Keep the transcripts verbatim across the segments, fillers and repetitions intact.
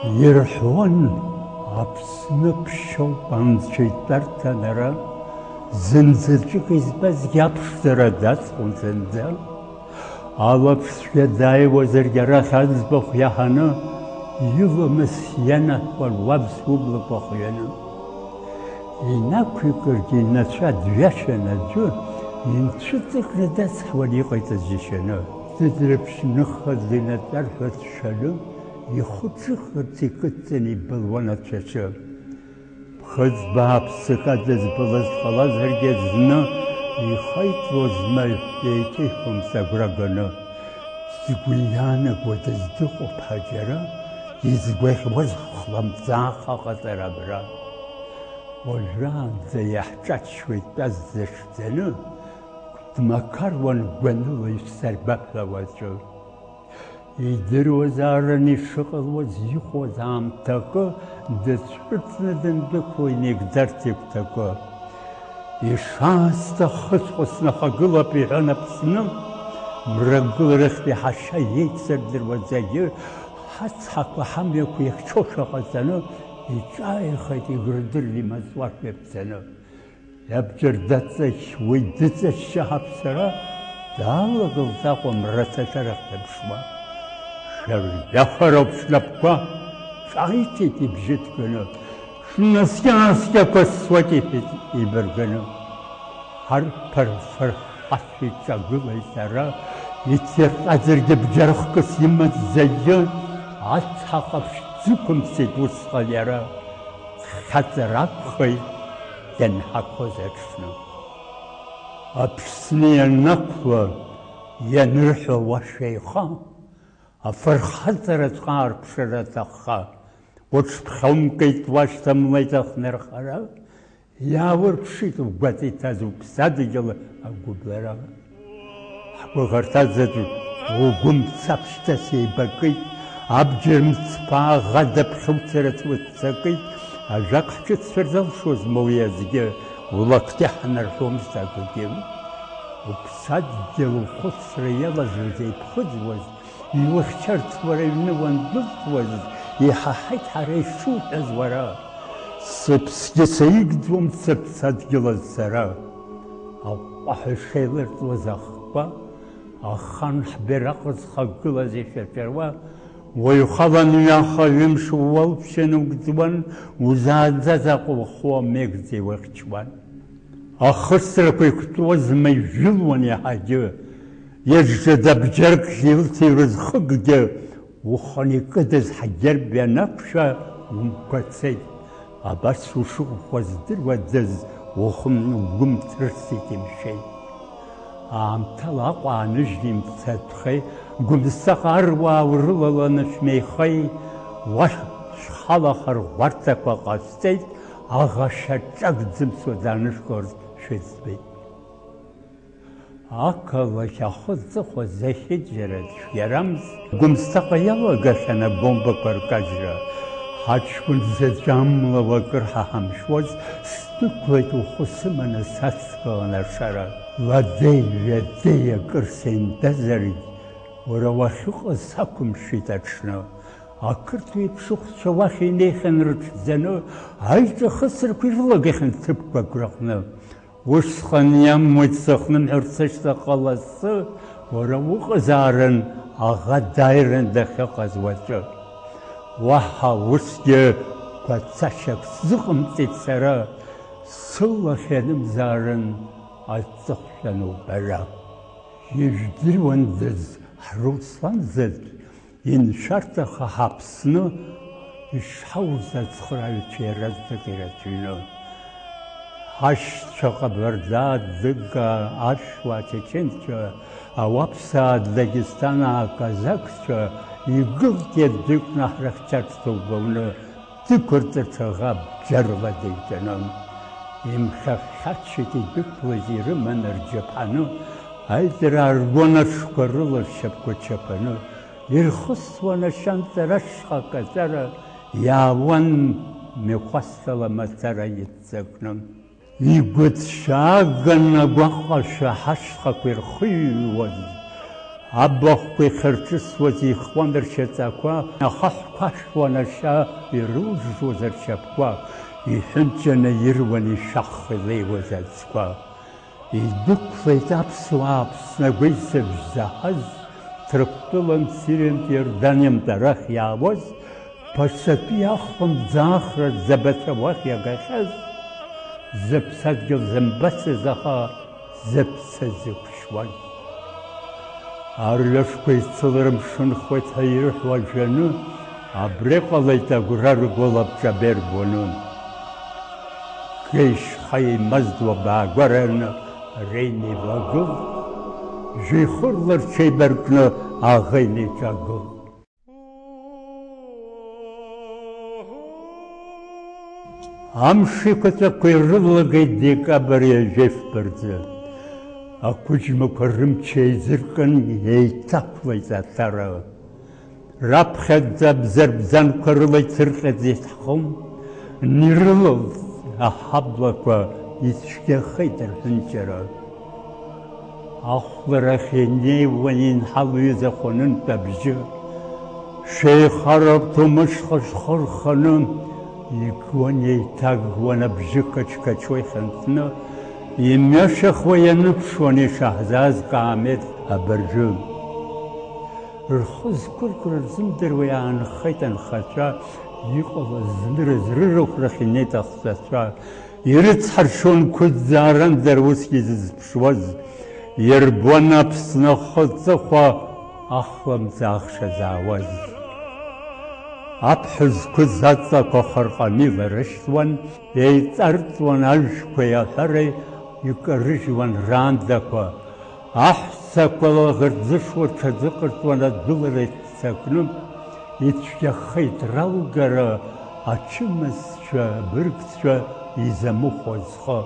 Ирҳәон, Аԥсны ԥшьоуп анцәа итәарҭа анара, зынзаҵәык избазгьы аԥшӡара даҵхон зынӡа. Алаԥшцәгьа дааиуазаргьы арахь аӡбахә иаҳаны, иламыс ианаҳкуан уаб сублақәа хҩаны. Инақәикыргьы инацәа дҩашьан аӡәы, инцәыҵакны дацҳауан иҟаиҵаз џьашьаны. Дыдрыԥшь ныха дынаҵар ҳәа дшәаны, ихәы ҿыхырц икыдҵаны ибылуан ацәаҿы. Ԥхыӡ бааԥсык адызбалаз дҟалазаргьы зны, ихы иҵуаз маҩ еиҭеиҳәомызт агәра ганы. Сгәы иаанагода дыҟоуп ҳәа џьара, изгәаӷьуаз хламҵаах аҟаҵара абра. Уажәраанӡа иаҳҿаччо итәаз зыҽӡаны, дмақаруан гәаныла ишәсырба ҳәа уаҵәы. Идыруазаарын ишыҟалуаз иҟоз аамҭакы, дыцәкыҵны дындәықәло инеигӡарц игәҭакы. Ишаасҭахыҵәҟьо снахагылап, иҳәан Аԥсны, мрагыларахьтәи ҳашьа иеицырдыруа зегьы, ҳацҳақәа ҳамҩақәа ихьчошәа ҟаҵаны, иҿааихеит игырдырра имаҵуашәа иаԥҵаны. Иабџьар даҵахь уи дыҵачча ҳаԥсара, даалагылт Аҟәа мраҭашәарахь дыԥшуа. Шәырҩахароуп шәнапқәа, ҿааиҭит ибжьы ҭганы, шәнаскьа-ааскьақәа ссуеит, иҳәеит еибарганы. Ҳарԥар-фырхашәа иҿагылеит ара, иҭирҟьаӡаргьы бџьархкыс имаз зегьы, ацҳа ҟаԥшь дзықәымҵеит усҟан иара. Дхьаҵыр акәхеит, ианҳақәлаз аҽны. Аԥсны ианақәла, ианырҳәа уашәа еиха, афырхаҵараҵәҟьа аарԥшыра аҭахха, уҽԥхьомкит, уашьҭамлеит ахнырхара, иааурԥшит угәаҵа иҭаз уԥсадгьыл агәыблара. Ҳгәыӷырҭа заҵә угәы мцаԥшьҭас еибакит, абџьар мцԥаа ӷада ԥхьуцарц уццакит, ажәак ҳҿыцәар залшозма уи азгьы, улакҭа иаҳнарҳәомызт акгьы. Уԥсадгьыл ухәыцра иалазуаз еиԥхыӡуаз, илыхьчарц уара аҩны уандәылҵуаз, иҳаҳаит ҳара ишуҳәаз уара. Сыԥсгьы саигӡом сыԥсадгьыл азцара. Аҟәҟәаҳәа ишеилырҵуаз ахқәа, ахан ҳбираҟ зхагылаз ишәаҿаруа, уаҩхала ҩаха ҩымш уалԥшьа нугӡуан, узааӡаз Аҟәа ухы амегӡа иухьчуан. Ахысрақәа иқәтәоз маижәылуан иаҳагьы, иаҿҿада бџьаркгьы илҭеи рызхыкгьы, уханы икыдыз ҳгерб ианақәшәа умгәацеит. Абас ушыӷәӷәа здыруадаз, ухы угәы мҭрысит имшәеит. Аамҭала Аҟәа ааныжьны имцаҭәхеи, Гәымсҭаҟа аруаа урылаланы шәмеихеи, уахь шәхала ахырӷәӷәарҭақәа ҟасҵеит, аӷа шьаҿак дзымцо данышәкыларц шәыӡбеит. Ақалақь ахы ҵыхәа зехьеит џьара цәгьарамз, Гәымсҭаҟа иалагахьан абомбақәа ркажьра. Ҳаҷкәын заҵә амла уакыр ҳа ҳамшәоз, сдәықәлеит ухәы сыманы сацгылан ашара. Ладеи, ҩадеи акыр сеимдазаргь, уара уахьыҟаз сақәымшәеит аҽны. Ақырҭуа иԥшыхәцәа уахь инеихьан рыҽӡаны, аиҿахысрақәа ирылагахьан ҭыԥқәак рыҟны. Усҟан иамуит сыхнымҳәырц сышьҭахьҟа лассы, уара уҟазаарын аӷа дааиран дахьыҟаз уаҵәы. Уаҳа усгьы қәацашьак сзыҟамҵеит сара, сылахь ианымзаарын аҵыхәшәан убара. Ижәдыруандаз, ҳРуслан заҵә, иншәарҭаха ҳаԥсны ишҳауз ацхырааҩцәа иаразнак ирацәаҩны. Ҳашьцәа ҟабарда, адыга, ашәуа, ачеченцәа, ауаԥсаа, дагестанаа, аказақцәа игылт иадәықәны ҳрыхьчарц ҭоуба уны. Дықәырҵырц аӷа бџьарла деиҵаны, имхьаҳәхьаччеит идәықәлаз ирыманы рџьаԥҳаны, аизара аргон аҽқәа рыла ршьапқәа чаԥаны, ирхысуан ашьанҵа рашҟа акаҵәара, иаауан мҩахәасҭала мацара иццакны. Игәыҭшьааган агәаҟашәа ҳашьхақәа ирхыҩуаз, Абахәқәа ихьырҿысуаз ихуан ршьаҵақәа, ахаҳәқәа ашәуан ашьа ирылжжуаз ршьапқәа, иҳәынҷаны ируан ишәахха илеиуаз аӡқәа. Идәықәлеит аԥсуаа Аԥсны агәеисыбжь заҳаз, Ҭырқәтәылантә, Сириантә, Иорданиантә арахь иаауаз, Ԥасатәи ахәымӡаахра ӡабацәа уахь иагахьаз, зыԥсадгьыл зымбацыз аха зыԥсы зықәшьуаз. Арҩашқәа ицылар мшынхоит ҳәа ирҳәо ажәаны, абра иҟалеит агәра ргәылап ҿабер баны. Геишьха еимаздуа баагәараны рейнеивагыл, жәихырла рҽеибаркны аӷа инеиҿагыл. Амш еиқәаҵәақәа ирылагеит декабр ҩажәи фба рзы. Ақәыџьмақәа рымч еизыркын, еиҭақәлеит аҭара. Раԥхьаӡа абзарбзанқәа рыла ицырҟьаӡеит ҳхы, ирылалт аҳаблақәа, ицәгьахеит рҳәынҷара. Ахәларахь инеиуан инҳалҩыз ахәанынтә абжьы. Шеихарак ҭумышха шхы рханы, игуан еиҭагуан абжьы қачқачуа ихьанҭны, имҩашьахуа ианыԥшуан ишаҳзааз Ҟаамеҭ абыржәы. Рхы зқәыркра рзымдыруа иаанхеит анхацәа, иҟалаз знырыз рырахә рахь инеит ахҵәацәа. Ирыцҳаршьон қәыӡӡаарандара усгьы зызԥшуаз, ирбон Аԥсны ахы аҵыхәа ахлымӡаах шазаауаз. Аԥҳә зқәыз аҵлақәа хырҟаны иларышьҭуан, еиҵарҵуан ажәқәеи аҳәареи икарыжьуан раандақәа. Аҳәсақәа лаӷырӡышуа рҽазыҟарҵуан адәылара иццакны, ицәгьахеит ралгара ачымазцәа, абыргцәа изамыхәо зхы.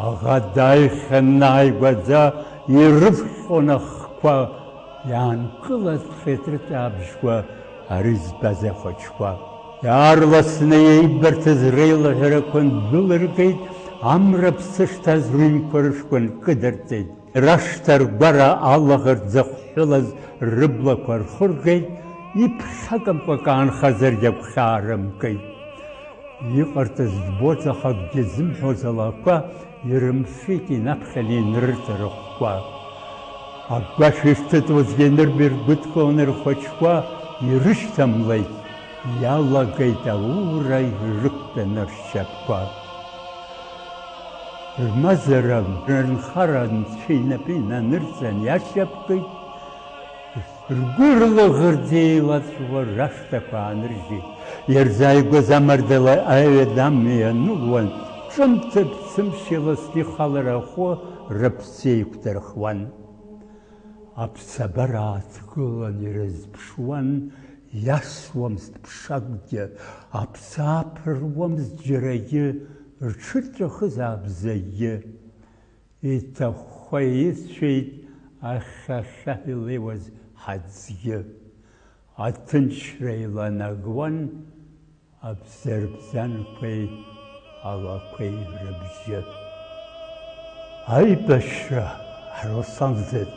Аӷа дааихьан ааигәаӡа ирывҟьон ахқәа, иаанкылаӡхеит рыҵәаабжьқәа ари збаз ахәыҷқәа. Иаарласны иеибарҭаз реилаҳәарақәа ндәылыргеит, амра ԥсы шҭаз рыҩнқәа рышқәа нкыдырҵеит. Рашҭа ргәара алаӷырӡ ахәҳәылаз рыблақәа рхыргеит, иԥхьакымкәа каанхазаргьы агәхьаа рымкит. Иҟарҵаз џьбоз, аха акгьы зымҳәоз алақәа ирымфеит инаԥхьаны инрырҭа рыхәқәа. Агәашә ирҭыҵуазгьы анырба иргәыдкыланы рхәыҷқәа ирышьҭамлеит, иалагеит ауура ирықәтәаны ршьапқәа. Рмазара, рынхара Анцәа инапы инанырҵан иашьапкит, ргәы рылаӷырӡ еилаҵәуа рашҭақәа ааныржьит, иарзааигәаз амардала аҩадам ианылуан, ҿымҭ ԥсымшьала зны ихалара ахәы рыԥсы еиқәдырхуан. Аԥсабара ааҭгылан ирызԥшуан, иасуамызт ԥшакгьы, аԥсы ааԥыруамызт џьарагьы, рҽырҵәахызаап зегьы. Иҭахәхәа ицәеит ахьхьа-хьхьаҳәа илеиуаз ҳаӡгьы. Аҭынчра еиланагуан абзарбзанқәеи алақәеи рыбжьы. Аибашьра, Руслан зыӡ,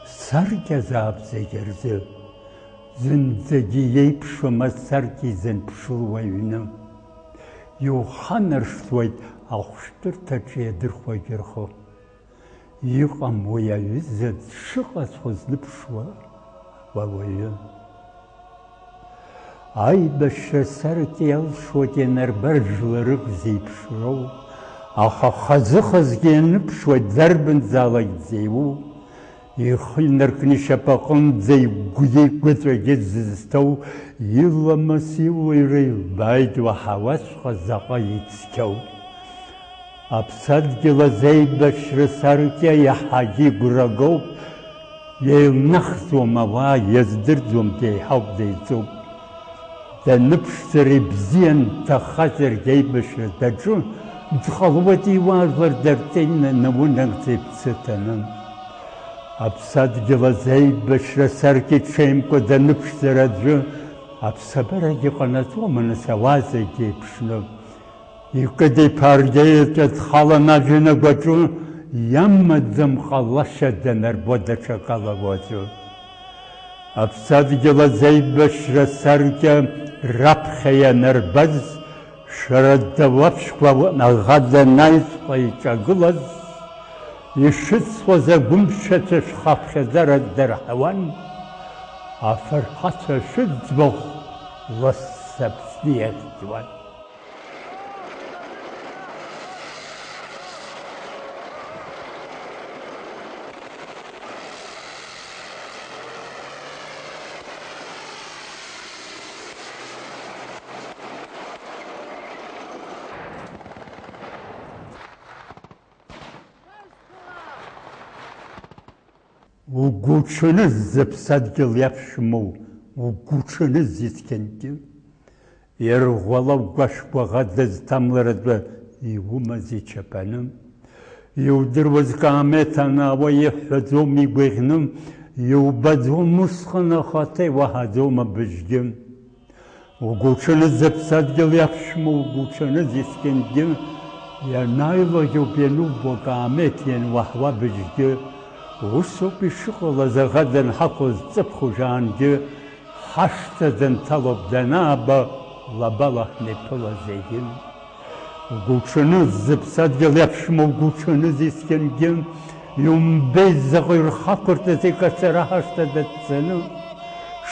саркьазаап зегьы рзы. Зынӡагьы иеиԥшуам асаркьа изынԥшыло аҩны. Иуханаршҭуеит ахәшәтәырҭаҿы иадырхәагьы рхы. Иҟам уи аҩыза дшыҟаҵәҟьоу зныԥшуа ауаҩы. Аибашьра асаркьа иалшоит ианарбар жәларык зеиԥшроу, аха хазы-хазгьы ианыԥшуа дарбанзаалак дзеиу, ихы инаркны ишьапаҟынӡа игәгьы игәыҵәагьы зызҭоу, иламыс иуаҩра илбааит уаҳауаҵәҟьа заҟа ицқьоу. Аԥсадгьыл азы аибашьра асаркьа иаҳагьы игәрагоуп, иеилнахӡом ауаа, иаздырӡом, деиҳауп, деиҵуп. Даныԥшӡар ибзиан, дҭахазаргьы аибашьра даҿу, дҟалуеит иуаажәлар дарҵеины наунагӡа иԥсы ҭаны. Аԥсадгьыл азы аибашьра асаркьа иҽеимкәа даныԥшӡар аӡәы, аԥсабарагьы ҟанаҵома, нас, ауаа зегьы еиԥшны? Икыдиԥаргьы еиҵәа дхалан ажәҩан агәаҿы, иамаӡам ҟалашьа данарбо даҽакала уаҵәы. Аԥсадгьыл азы аибашьра асаркьа раԥхьа ианарбаз, шәара дауаԥшьқәа аӷа данаиҵәҟьа иҿагылаз, ишәыцлоз агәымшәацәа шәхаԥхьаӡара ддырҳауан, афырхацәа шәыӡбахә лассы Аԥсны иахьӡуан. Угәуҽаныз зыԥсадгьыл иаԥшәмоу, угәуҽаныз есқьынгьы. Ирӷәӷәала угәашә гәаӷа дызҭамларатәы иумаз ичаԥаны. Иудыруаз Каамеҭ анаауа иҳәҳәаӡом игәаӷьны, иубаӡом усҟан ахаҭа иуаҳаӡом абыжьгьы. Угәуҽаныз зыԥсадгьыл иаԥшәма, угәуҽаныз есқьынгьы, ианааилак ауп ианубо Каамеҭ иануаҳауа абыжьгьы. Усоуп ишыҟалаз аӷа данҳақәыз ҵыԥх ужаангьы, ҳашҭа дынҭалоуп данааба, лабала ҳнеиԥыла зегьы. Угәуҽаныз зыԥсадгьыл иаԥшәма, угәуҽаныз есқьынгьы, иумбеи заҟа ирхақәыртыз икацара ҳашҭа даццаны.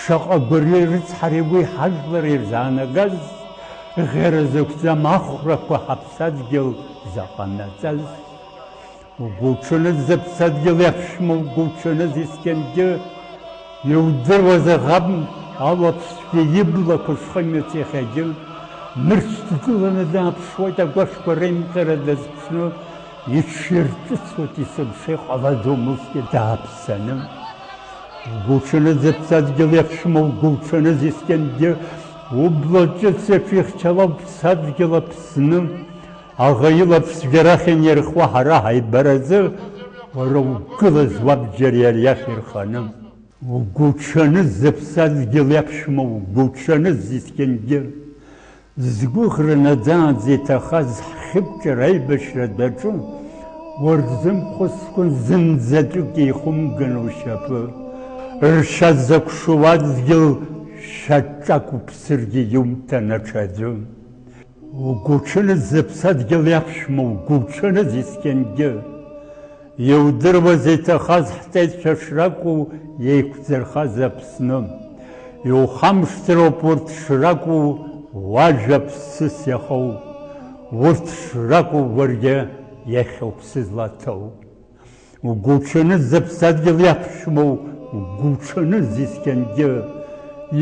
Шаҟа гәырҩеи рыцҳареи уи ҳажәлар ирзаанагаз, ӷьара зықәӡам ахәрақәа ҳаԥсадгьыл заҟа наҵаз. Угәуҽаныз зыԥсадгьыл иаԥшәма, угәуҽаныз есқьынгьы, иудыруаз аӷа алаԥшцәгьа иблақәа шхымҩац иахьагьы, нырцә дгыланы дааԥшуеит агәашәқәа реимҟьара дазԥшны, иҽирҿыцуеит есымша иҟалаӡом усгьы дааԥсаны. Угәуҽаныз зыԥсадгьыл иаԥшәма, угәуҽаныз есқьынгьы, убла ҿыц еиԥш ихьчалоуп ԥсадгьыл Аԥсны. Аӷа илаԥш цәгьарахь ианирхуа ҳара ҳаибаразы, уара угылаз уабџьар иара иахь ирханы. Угәуҽаныз зыԥсадгьыл иаԥшәма, угәуҽаныз есқьынгьы. Згәыӷра наӡааӡа иҭахаз ҳхьыкәҿар аибашьра даҿын, уарзымхәыцкәан зынӡатәык еихумган ушьапы. Ршьа закәшоу адгьыл шьаҿак уԥсыргьы иумҭан аҽаӡәы. Угәуҽаныз зыԥсадгьыл иаԥшәма, угәуҽаныз есқьынгьы. Иудыруаз иҭахаз ҳҵеицәа шракәу, еиқәӡырхаз Аԥсны. Иухамшҭроуп урҭ шракәу, уажәа ԥсыс иахоу. Урҭ шракәу уаргьы иахьа уԥсы злаҭоу. Угәуҽаныз зыԥсадгьыл иаԥшәмоу, угәуҽаныз есқьынгьы.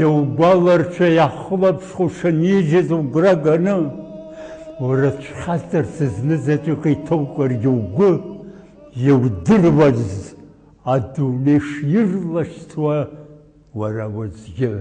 Иугәаларшәа иахылаԥшхәу шынижьыз угәра ганы, урыцәхьаҵырц знызаҵәык иҭоукыргьы угәы, иудыруаз адунеи ширлашьцуа уара уаҵәгьы.